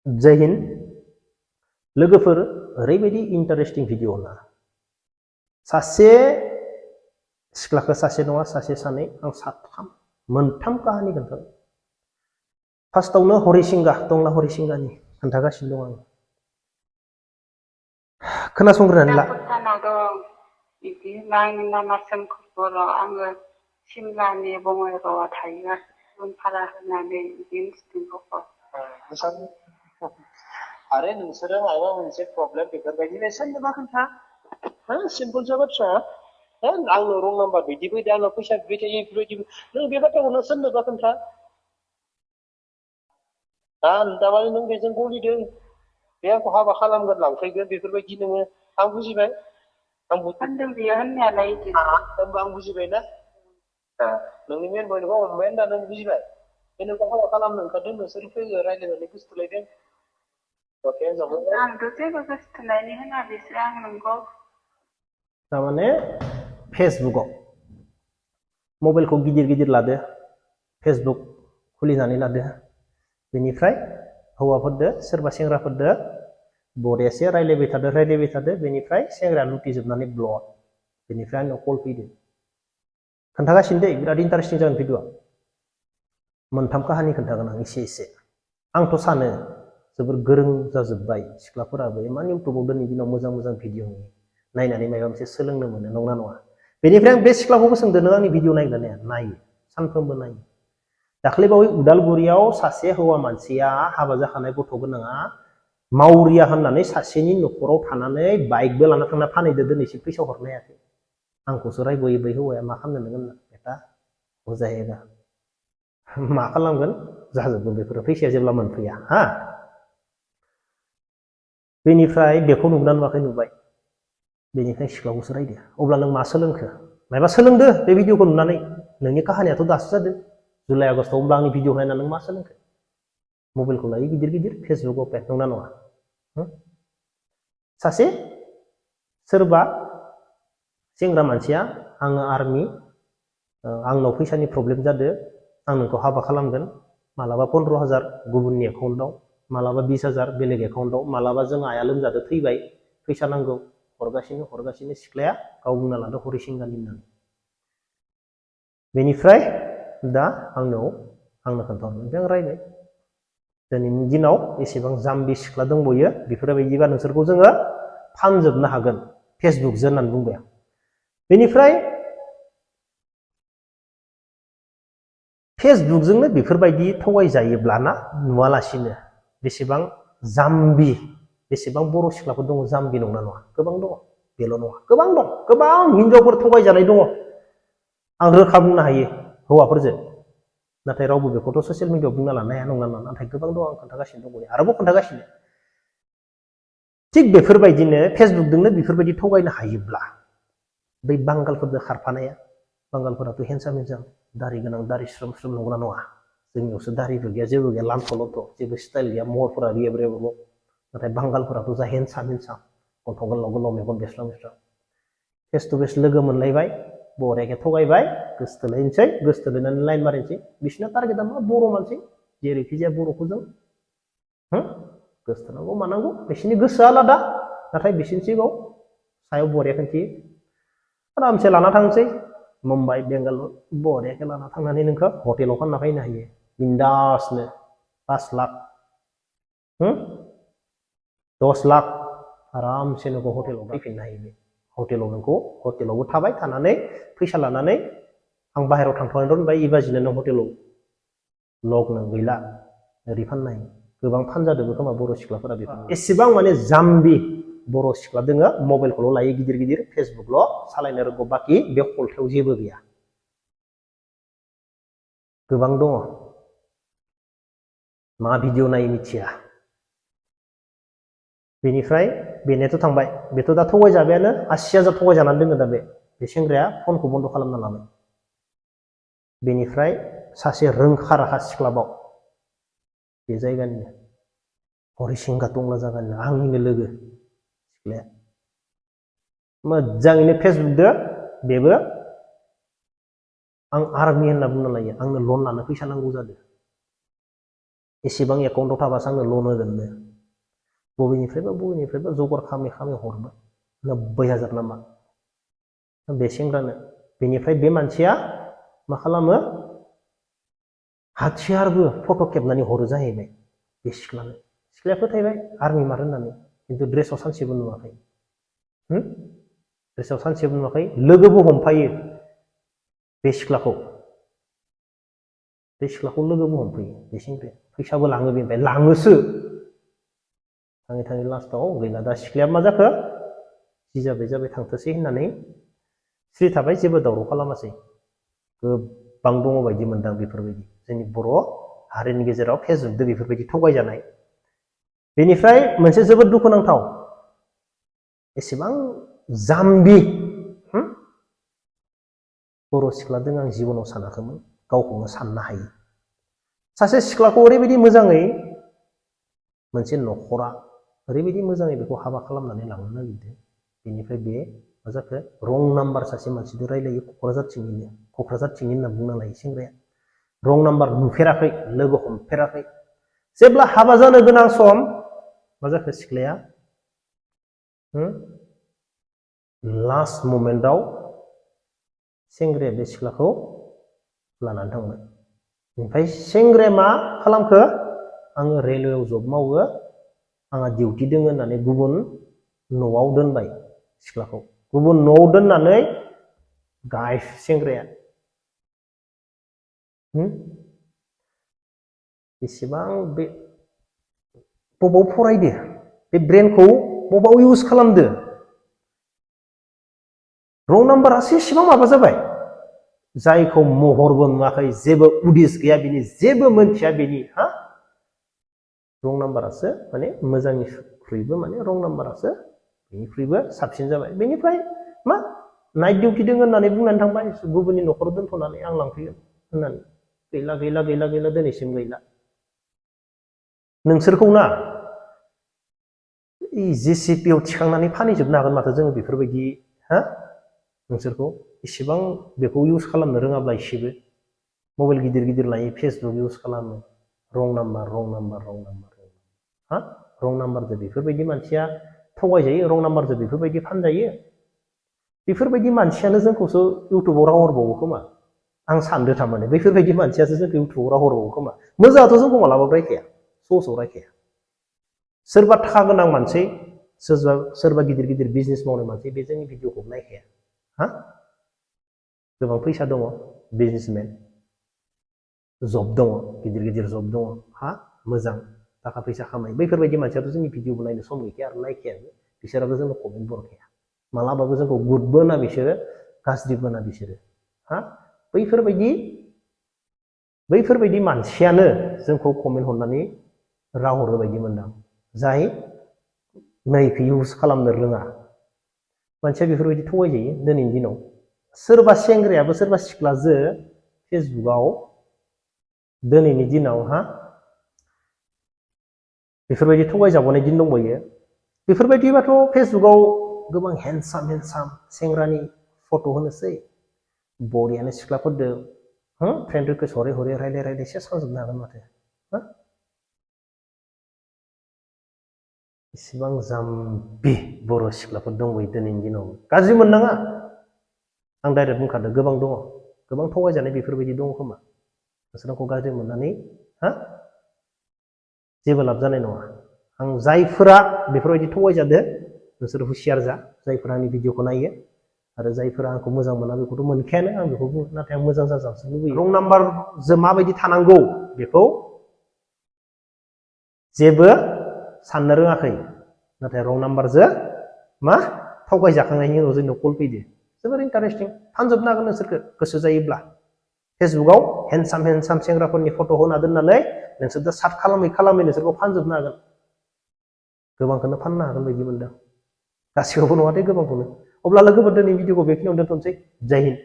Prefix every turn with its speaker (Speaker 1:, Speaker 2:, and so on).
Speaker 1: जय हिन्द लोगोफोर ओरैबायदि interesting video ना सासे सिख्लाखौ सासे नङा सासे सानै आं साथाम मोनथाम काहानि खोन्थागोन फार्स्टआवनो हरिसिंगा टंला हरिसिंगानि खोन्थागासिनो दं आं खोनासंग्रोनानै ला
Speaker 2: बिदि आंनि नामा सोमखोर बर' आङो सिमलानि बङाइगावआव थायो रुम भारा होनानै बिदि मिथिदों
Speaker 3: आरे नोंसोरो माबा मोनसे प्रब्लेम बेफोरबायदि सोरनोबा खोन्था सिम्पल जा बाथ्रा आंनो रं नाम्बार बिदि फैदो आंनाव फैसा बिबाय थायो बेफोरबायदि नों बे बाथ्राखौ नों सोरनोबा खोन्था थारमाने नों बेजों गलिदों बे आंखौ हाबा खालामगोन लांफैगोन बेफोरबायदि नोङो आं बुजिबाय
Speaker 2: होनदों बेयो होननायालाय
Speaker 3: होनबा आं बुजिबायना नोंनि मेन पइन्टखौ हमबाय होनना नों बुजिबाय बे नोंखौ हाबा खालामनो ओंखारदों नोंसोर फैयो रायज्लायनानै गोसोथोलायदों
Speaker 2: आंथ' जेबो गोसोथोनायनि होनाखैसो आं नोंखौ
Speaker 1: तारमाने फेसबुकआव मबाइलखौ गिदिर गिदिर लादो फेसबुक खुलिनानै लादो बेनिफ्राय हौवाफोरदो सोरबा सेंग्राफोरदो बरियासे रायलायबाय थादो बेनिफ्राय सेंग्राया लुटिजोबनानै ब्लक बेनिफ्राय आंनाव कल फैदो खोन्थागासिनो दै बिराद इन्टारेस्टिं जागोन भिडिअआ मोनथाम काहानि खोन्थागोन आं एसे आंथ' सानो जोबोर गोरों जाजोब्बाय सिख्लाफोराबो इमान इउटुबाव दिनैनि दिनाव मोजां मोजां भिडिअ नायनानै माबा मोनसे सोलोंनो मोनो नंगौना नङा बेनिफ्राय आं बे सिख्लाखौबो सोंदों नों आंनि भिडिअ नायगोन ना नायो सानफ्रोमबो नायो दाख्लैबावै उदालगुरियाव सासे हौवा मानसिया हाबा जाखानाय गथ' गोनाङा मावरिया होननानै सासेनि न'खराव थानानै बाइकबो लाना थांना फानहैदो दिनैसिम फैसा हरनो हायाखै आंखौसो रायबोयो बै हौवाया मा खालामनो नों बेटा हो जाएगा मा खालामगोन जाजोबगोन बेफोर फैसाया जेब्ला मोनफैया हा बेनिफ्राय बेखौ नुगोना नुवाखै नुबाय बेनिफ्राय सिख्लाखौसो रायदो अब्ला नों मा सोलोंखो मायबा सोलोंदो बे भिडिअखौ नुनानै नोंनि काहानियाथ' दासो जादों जुलाइ आगस्टआव होमबा आंनि भिडिअ नायनानै नों मा सोलोंखो मबाइलखौ लायो गिदिर गिदिर फेसबुक अपेन नंना नङा सासे सोरबा सेंग्रा मानसिया आङो आर्मि आंनाव फैसानि प्रब्लेम जादों आं नोंखौ हाबा खालामगोन मालाबा 15,000 गुबुननि एकाउन्टआव मालाबा 20,000 बेलेग एकाउन्टआव मालाबा जों आइया लोमजादो थैबाय फैसा नांगौ हरगासिनो सिख्लाया गाव बुंना लादो हरिसिंगानि होननानै बेनिफ्राय दा आंनो खोन्थाहरनो ओमफ्राय आं रायबाय दिनैनि दिनाव एसेबां जाम्बि सिख्ला दंबयो बेफोरबायदिबा नोंसोरखौ जोङो फानजोबनो हागोन फेसबुकजों होननानै बुंबाय आं बेनिफ्राय फेसबुकजोंनो बेफोरबायदि थगायजायोब्लाना नुवालासिनो बेसेबां जाम्बि बेसेबां बर' सिख्लाफोर दङ जाम्बि नंना नङा गोबां दङ बेल' नङा गोबां दं गोबां हिनजावफोर थगायजानाय दङ आं रोखा बुंनो हायो हौवाफोरजों नाथाय रावबो बेखौथ' ससियेल मिडियाआव बुंना लानो हाया नंना नङा नाथाय गोबां दं आं खोन्थागासिनो दङ आरोबाव खोन्थागासिनो थिग बेफोरबायदिनो फेसबुकजोंनो बेफोरबायदि थगायनो हायोब्ला बै बांगालफोरजों खारफानाया बांगालफोराथ' हेन्साम दारि गोनां दारि स्रोम नंगौना नङा जोंनियावसो दारिबो गैया जेबो गैया लान्थ' जेबो स्टाइल गैया महरफोरा रियेब नाथाय बांगालफोराथ' जा हेन्साम गन्थं गोलाव मेगन बेस्रां फेस टु फेस लोगो मोनलायबाय बरियाके थगायबाय गोसोथोलायनानै लाइन मारिनोसै बिसिना टारगेटआ मा बर' मानसि जेरैखि जाया बर'खौ जों गोसोथोनांगौ मानांगौ बिसिनि गोसोआ आलादा नाथाय बिसिनि सिगाङाव सायाव बरिया खिन्थियो आरामसे लाना थांसै मुम्बाइ बेंगालुर बरियाके लाना थांनानै नोंखौ हटेलाव फानना फैनो हायो बिन्दासनो 5 लाख 10 लाख आरामसे नोंखौ हटेलाव फैफिननो हायो बे हटेलावबो थाबाय थानानै फैसा लानानै आं बाहेरायाव थांथ'नानै दोनबाय इबाजिनो नों हटेलाव लग नों गैला ओरै फाननाय गोबां फानजादोंबो खोमा बर' सिख्लाफोरा बेफोर एसेबां माने जाम्बि बर' सिख्ला दोङो मबाइलखौल' लायो गिदिर फेसबुकल' सालायनो रोंगौ बाखि बे खलथायाव जेबो गैया गोबां दङ मा भिडिअ नायो मिथिया बेनिफ्राय बेनियाथ' थांबाय बेथ' दा थगायजाबायानो 80,000 थगायजानानै दोङो दा बे सेंग्राया फनखौ बन्द' खालामना लाबाय बेनिफ्राय सासे रोंखा राखा सिख्लाबाव बे जायगानिनो हरिसिंगा टंला जायगानिनो आंनिनो लोगो सिख्लाया मोजाङैनो फेसबुकदो बेबो आं आर्मि होनना बुंना लायो आंनो लन लानो फैसा नांगौ जादों एसेबां एकाउन्टाव थाबासो आंनो लन होगोननो बबेनिफ्रायबा जगार खालामै हरबाय 90,000 नामा बे सेंग्रानो बेनिफ्राय बे मानसिया मा खालामो हाथियारबो फट' खेबनानै हरो जाहैबाय बे सिख्लाया फोथायबाय आर्मि मार होननानै खिन्थु ड्रेसाव सानसेबो नुवाखै ड्रेसाव सानसेबो नुवाखै लोगोबो हमफायो बे सिख्लाखौ लोगोबो हमफैयो बे सेंग्राया फैसाबो लाङो बेनिफ्राय लाङोसो थाङै लास्टाव गैला दा सिख्लाया मा जाखो जि जाबाय थांथोसै होननानै सिरि थाबाय जेबो दावराव खालामासै गोबां दङ बायदि मोनदां बेफोरबायदि जोंनि बर' हारिनि गेजेराव फेसबुकजों बेफोरबायदि थगायजानाय बेनिफ्राय मोनसे जोबोद दुखुनांथाव एसेबां जाम्बि बर' सिख्लाजों आं जिबनाव सानाखैमोन गावखौनो साननो हायो सासे सिख्लाखौ ओरैबायदि मोजाङै मोनसे न'खरा ओरैबायदि मोजाङै बेखौ हाबा खालामनानै लांनो नागिरदों बेनिफ्राय बे मा जाखो रं नाम्बार सासे मानसिजों रायलायो क'क्राझारथिंनिनो होनना बुंना लायो सेंग्राया रं नाम्बार नुफेराखै लोगो हमफेराखै जेब्ला हाबा जानो गोनां सम मा जाखो सिख्लाया लास्ट ममेन्टआव सेंग्राया बे सिख्लाखौ लानानै थांबाय ओमफ्राय सेंग्राया मा खालामखो आङो रेलवेआव जब मावो आंहा डिउटि दङ होननानै गुबुन न'आव दोनबाय सिख्लाखौ गुबुन न'आव दोननानै गाइफ सेंग्राया बेसेबां बे बबाव फरायदो बे ब्रेनखौ बबाव इउज खालामदो रं नाम्बारासो एसेबां माबा जाबाय जायखौ महरबो नुवाखै जेबो उदिस गैया बिनि जेबो मोनथिया बिनि रं नाम्बारासो माने मोजांनिख्रुइबो माने रं नाम्बारासो बेनिख्रुइबो साबसिन जाबाय बेनिफ्राय मा नाइट डिउटि दङ होननानै बुंनानै थांबाय गुबुननि न'खराव दोनथ'नानै आं लांफैगोन होननानै गैला दिनैसिम गैला नोंसोरखौ ना JCPआव थिखांनानै फानहैजोबनो हागोन माथो जोङो बेफोरबायदि नोंसोरखौ इसेबां बेखौ इउज खालामनो रोङाब्ला एसेबो मबाइल गिदिर लायो फेसबुक इउज खालामो रं नाम्बार रं नाम्बारजों बेफोरबायदि मानसिया थगायजायो रं नाम्बारजों बेफोरबायदि फानजायो बेफोरबायदि मानसियानो जोंखौसो इउटुबाव राव हरबावो खोमा आं सानदो थारमाने बेफोरबायदि मानसियासो जोंखौ इउटुबाव राव हरबावो खोमा मोजाङाथ' जोंखौ मालाबाबो रायखाया सहसाव रायखाया सोरबा थाखा गोनां मानसि सोरबा गिदिर बिजनेस मावनाय मानसि बे जोंनि भिडिअखौ नायखाया गोबां फैसा दङ बिजनेसमेन जब दङ गिदिर जब दङ मोजां थाखा फैसा खामायो बैफोरबायदि मानसियाथ' जोंनि भिडिअबो नायनो सम गैखाया आरो नायखायाबो बिसोराबो जोंनो कमेन्ट बरखाया मालाबाबो जोंखौ गुडबो होना बिसोरो गाज्रिबो होना बिसोरो बैफोरबायदि मानसियानो जोंखौ कमेन्ट हरनानै राव हरो बायदि मोनदां जाय नैखौ इउज खालामनो रोङा मानसिया बेफोरबायदि थगायजायो दिनैनि दिनाव सोरबा सेंग्रायाबो सोरबा सिख्लाजों फेसबुकआव दिनैनि दिनाव बेफोरबायदि थगायजाबावनाय दिन दंबायो बेफोरबायदिबाथ' फेसबुकआव गोबां हेन्डसाम सेंग्रानि फट' होनोसै बरियानो सिख्लाफोरदों फ्रेन्ड रिकुवेस्ट हरै रायलाय सेस खालामजोबनो हागोन माथो इसेबां जाम्बि बर' सिख्लाफोर दंबायो दिनैनि दिनाव गाज्रि मोननाङा आं डाइरेक्ट बुंखादों गोबां दङ गोबां थगायजानाय बेफोरबायदि दङ खोमा नोंसोरखौ गाज्रि मोननानै जेबो लाब जानाय नङा आं जायफोरा बेफोरबायदि थगायजादो नोंसोर हुसियार जा जायफोरा आंनि भिडिअखौ नायो आरो जायफोरा आंखौ मोजां मोना बेखौथ' मोनखायानो आं बेखौ बुङो नाथाय आं मोजां जाजानो लुबैयो रं नाम्बारजों माबायदि थानांगौ बेखौ जेबो साननो रोङाखै नाथाय रं नाम्बारजों थगायजाखांनायनि उनाव जोंनाव कल फैदो जोबोर इन्टारेस्टिं फानजोबनो हागोन नोंसोरखौ गोसो जायोब्ला फेसबुकआव हेन्डसाम सेंग्राफोरनि फट' होना दोननानै नोंसोरजों साट खालामै नोंसोरखौ फानजोबनो हागोन गोबांखौनो फाननो हागोन बायदि मोनदों गासैखौबो नङा दे गोबांखौनो अब्ला लोगोफोर दिनै भिडिअखौ बेखिनियावनो दोनथ'नोसै जय हिन्द